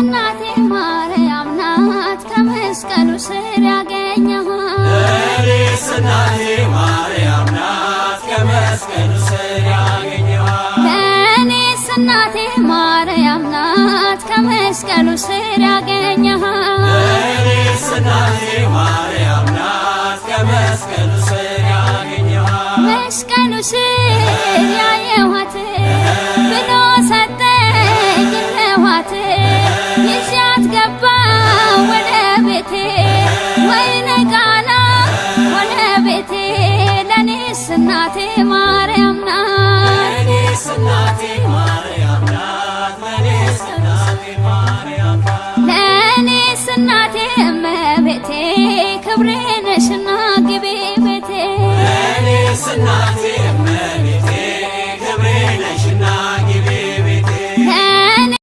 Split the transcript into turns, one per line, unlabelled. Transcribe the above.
እናቴ ማርያም ናት ከመስቀሉ ስር ያገኘኋት።
ለእኔስ እናቴ ማርያም ናት ከመስቀሉ ስር ያገኘኋት።
ለእኔስ እናቴ ማርያም ናት ከመስቀሉ ስር ያገኘኋት።
ለእኔስ እናቴ ማርያም ናት ከመስቀሉ ስር ያገኘኋት።
መስቀሉ ስር ያየኋት ብሎ ሰጠኝ እነኋት፣ ይዣት ገባ ወደ ቤቴ፣ ወይነ ቃና ወደ ቤቴ። ለእኔስ እናቴ ማርያም ናት።
ለእኔስ እናቴ ማርያም ናት፣ ለእኔስ እናቴ ማርያም ናት።
ለእኔስ እናቴ እመቤቴ፣ ክብሬ ነሽና ግቢ ቤቴ።
ለእኔስ እናቴ